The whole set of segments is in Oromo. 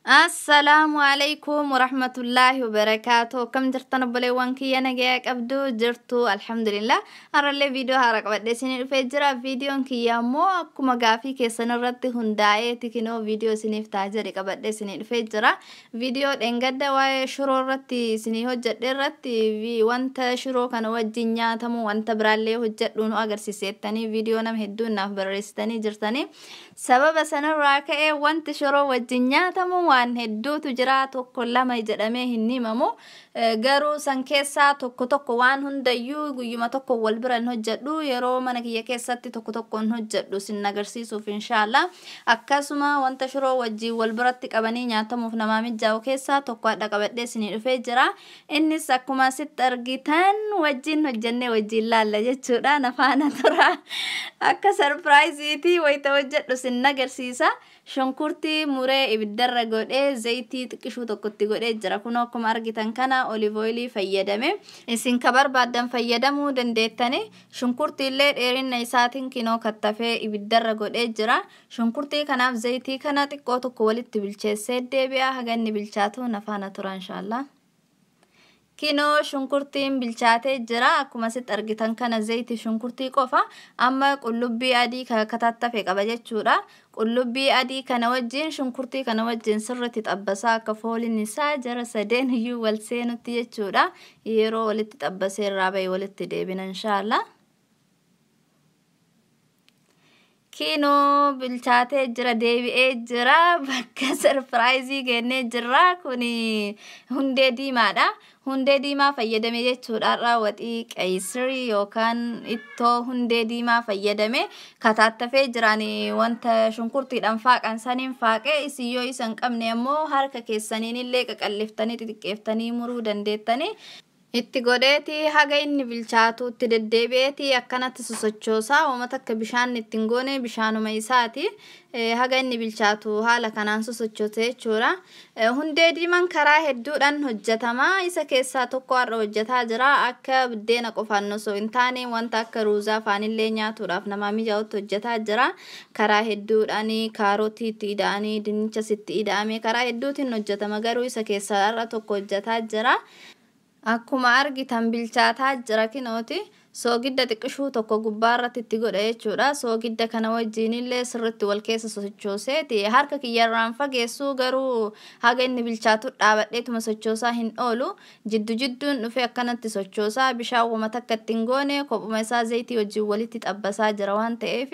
Assalaamu alaikum warahmatullaahi wabarakaatu. Akkam jirtan obboleewwan kiyya? Nagayaa qabdu jirtu? Alhamdulillah. Har'allee viidiyoo haaraa qabadhee isinii dhufee jira. Viidiyoon kiyya immoo akkuma gaafii keessan irratti hundaa'ee tikinoo viidiyoo isiniif ta'a jedhe qabadhee isinii dhufee jira. Viidiyoo dheengadda waa'ee shiroo irratti isinii hojjedhe irratti wanta shiroo kana wajjin nyaatamu wanta biraallee hojjedhu nu agarsiisettanii viidiyoo nama hedduun naaf barreessitanii jirtanii. Sababa sanarraa ka'ee wanti shiroo wajjin nyaatamu waan hedduutu jira, tokko lama jedhamee hin himamu. Garuu san keessaa tokko tokko, waan hundayyuu guyyuma tokko wal bira hin hojjedhu, yeroo mana kiyya keessatti tokko tokko hin hojjedhu sin agarsiisuuf inshaallah. Akkasuma wanta shiroo wajjin wal biratti qabanii nyaatamuuf namaa mijaa'u keessaa tokko hadha qabadhee isinii dhufee jira. Innis akkuma asitti argitan wajjin hojjennee wajjin laalla jechuudha. Nafaana tura, akka sarpiraayiziitii wayita hojjedhu sin agarsiisa. Shunkurtii muree ibiddarra godhee zayitii xiqqishuu tokkotti godhee jira. Kun akkuma argitan kana olive oilii fayyadame, isin ka barbaaddan fayyadamuu dandeettani. Shunkurtii illee dheerina isaatiin kinoo kattafee ibiddarra godhee jira. Shunkurtii kanaaf zayitii kana xiqqoo tokko walitti bilcheessee deebi'a. Haga inni bilchaatu nafaana tura inshaallah. Kinoo shunkurtiin bilchaatee jira. Akkuma asitti argitan kana zayitii shunkurtii qofa. Amma qullubbii adii katattafe qaba jechuudha. Qullubbii adii kana wajjin shunkurtii kana wajjin sirriitti xabbasaa, akka fooliin isaa jara sadeen iyyuu wal seenutti jechuudha. Yeroo walitti xabbasee irraa bahe walitti deebina inshaallah. Kinoo bilchaatee jira, deebi'ee jira, bakka sarpiraayizii kennee jirra. Kuni hundee diimaadha. Hundee diimaa fayyadame jechuudha. Har'a waxii qayisirii yookaan ittoo hundee diimaa fayyadame kataattafee jiraan, wanta shunkurtiidhaan faaqan saniin faaqee. Isin yoo isa hin qabne ammoo harka keessaniin illee qaqalliftanii xixiqqeeftanii muruu dandeettanii. Itti godheeti haga inni bilchaatutti deddeebi'eeti akkanatti sosochoosaa. Uummata akka bishaan ittiin goone, bishaanuma isaati haga inni bilchaatu haala kanaan sosochoose jechuudha. Hundee diimaan karaa hedduudhaan hojjetama. Isa keessaa tokko har'a hojjetaa jira. Akka buddeena qofaan osoo hin taane wanta akka ruuzaa faanillee nyaatuudhaaf namaa mijaa'utti hojjetaa jira. Karaa hedduudhaan kaarotii itti ida'anii, dinnichas itti ida'amee karaa hedduutiin hojjetama, garuu isa keessaa har'a tokko hojjetaa jira. Akkuma argitan bilchaataa jira kinooti. Soogidda xiqqishuu tokko gubbaarratti itti godha jechuudha. Soogidda kana wajjin illee sirriitti wal keessa sochooseeti. Harka kiyyarraan fageessu, garuu haga inni bilchaatu dhaabadheetuma sochoosaa hin oolu. Jiddu jidduun dhufee akkanatti sochoosaa. Bishaan wama takka ittiin goone, kophuma isaa zayitii wajjin walitti xabbasaa jira waan ta'eef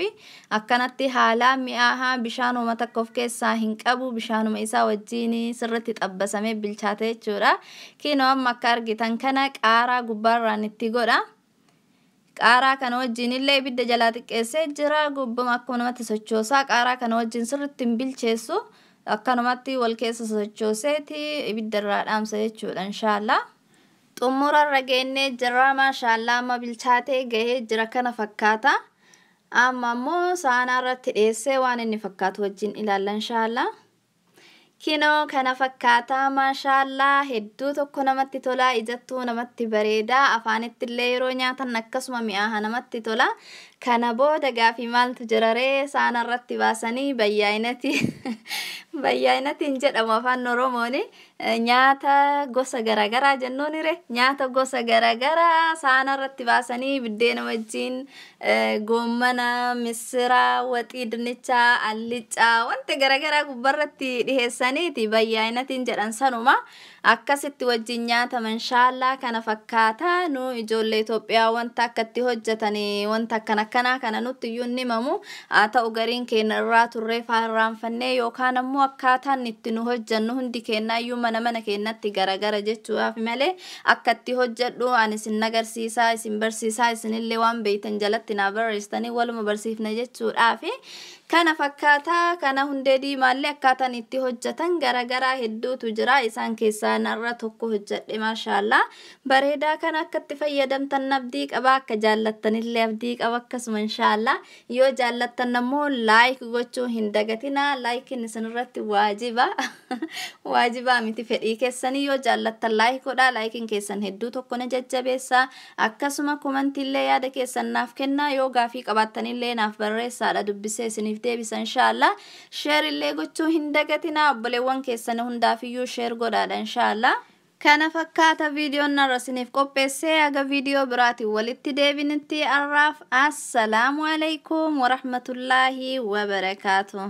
akkanatti haalaa mi'aahaa, bishaan wama takka of keessaa hin qabu, bishaanuma isaa wajjin sirriitti xabbasamee bilchaate jechuudha. Kinoo amma akka argitan kana qaaraa gubbaarraan itti godha. Qaaraa kana wajjin illee ibidda jalaa xiqqeessee jira. Gubbuma akkuma namatti sochoosaa, qaaraa kana wajjin sirriitti hin bilcheessu. Akkanumatti wal keessa sochooseeti ibidda irraa dhaamsa jechuudha inshaallah. Xumurarra geennee jirra, maashaallaa, amma bilchaatee gahee jira, kana fakkaata. Amma immoo saanaa irratti dhiyeessee waan inni fakkaatu wajjin ilaalla inshaallah. Kinoo kana fakkaataa, maashaallaa, hedduu tokko namatti tola, ijattuu namatti bareedaa, afaanitti illee yeroo nyaatan akkasuma mi'aaha, namatti tola. Kana booda gaafii maaltu jiraree? Saana irratti baasanii bayyaayinati, bayyaayinatiin jedhamu afaan Oromooni, nyaata gosa garaagaraa jennuunire, nyaata gosa garaagaraa saana irratti baasanii biddeena wajjin goommana, misira, waxii dinnichaa, allicaa, wanta garaagaraa gubbarratti dhiheessaniiti bayyaayinatiin jedhan, sanuma akkasitti wajjin nyaatama inshaallah. Kana fakkaata. Nu ijoollee Itoophiyaa wanta akkatti hojjetanii wanta akkana akkanaa kana nutti iyyuu hin himamu. Haa ta'u gariin keenya irraa turree irraanfannee yookaan ammoo akkaataan itti nu hojjennu hundi keenyaayyuu mana mana keenyatti garagara jechuudhaaf malee, akkatti hojjedhu ani isin agarsiisaa, isin barsiisaa, isinillee waan beeytan jalatti naa barreessitanii waluma barsiifna jechuudhaafi. Kana fakkaataa. Kana hundee diimaallee akkaataan itti hojjetan garagaraa hedduutu jira. Isaan keessaa narra tokko hojjedhe, maashaallaa, bareedaa. Kana akkatti fayyadamtan abdii qaba, akka jaallattanillee abdii qaba akkasuma inshaallah. Yoo jaallattan ammoo like gochuu hin dagatinaa, laayikiin isinirratti waajiba. Waajibaa miti, fedhii keessanii. Yoo jaallattan like godhaa, likeiin keessan hedduu tokko na jajjabeessa. Akkasuma commentiillee yaada keessan naaf kennaa, yoo gaafii qabaattanillee naaf barreessaadha, dubbisee isiniif deebisa inshaallah. Shareillee gochuu hin dagatinaa, obboleewwan keessan hundaafiyyuu share godhaadha inshaallah. Kana fakkaata viidiyoon narra isiniif qopheessee. Haga viidiyoo biraatiin walitti deebinitti, har'aaf assalaamu alaikum warahmatullaahi wabarakaatu.